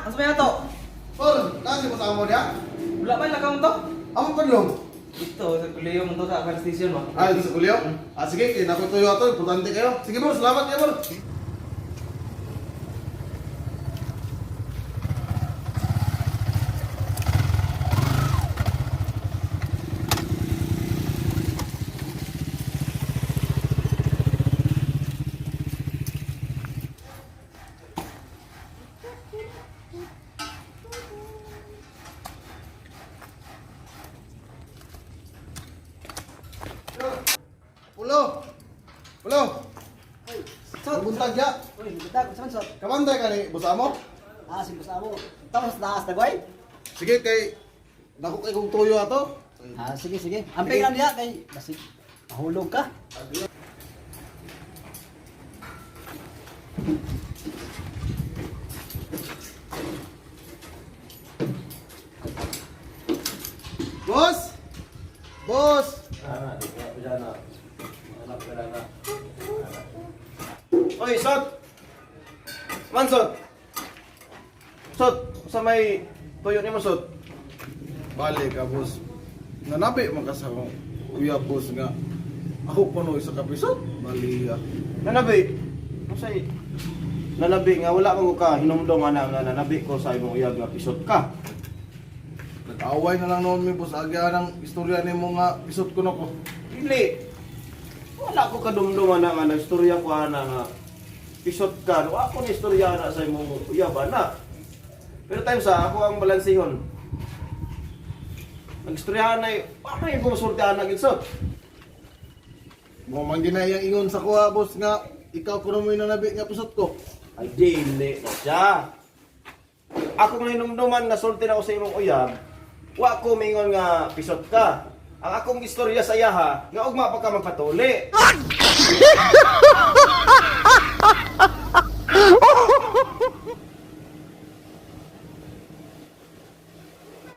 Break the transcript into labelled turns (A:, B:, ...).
A: Ano sa to?
B: Tol, nasi mo sa amo niya?
A: Wala ba lakaw to?
B: Amo padlong.
A: Ito, sa kuliyo mo to sa fire station ba?
B: Ah, dito sa Kulyo? Ah, sige, kay nako tuyo ato, importante kayo. Sige, bro, salamat kayo, bro. Pulo. Pulo.
C: Sot.
B: Buntag ya.
C: Uy, buntag, saan sot?
B: Kabantay ka ni boss amo?
C: Ah, si boss amo. Tapos taas na goy.
B: Sige, kay nako kay kong tuyo ato.
C: Ah, sige, sige. Amping lang niya kay basig mahulog ka.
B: Boss! Boss!
D: Oy, Sot! Man, Sot! Sot, sa may tuyo nimo, Sot.
B: Bale ka, boss. Nanabi man ka sa akong uya, boss nga. Ako pa no isa ka pisot. Bali ah.
D: Nanabi. Usay nanabi nga wala man ko ka hinumdum ana nga nanabi ko sa imong uyab nga pisot ka.
B: Nag-away na lang noon mi boss agya ng istorya nimo nga pisot ko nako.
D: Dili. Wala ko kadumdum ana nga nagstorya ko ana nga pisot ka. No, ako ni istorya ana sa imong uyab ana. Pero time sa ako ang balansihon. Nagstorya na wa man ko masulti ana gid Sot.
B: Mo man ginayang ingon sa kuha boss nga ikaw kuno mo nanabi nga pisot ko.
D: Ay, dili na siya. Ako nga hinumduman nga sulti na ako sa imong uyab, wa ko mingon nga pisot ka. Ang akong istorya sa iyaha, nga ugma pa ka magpatuli.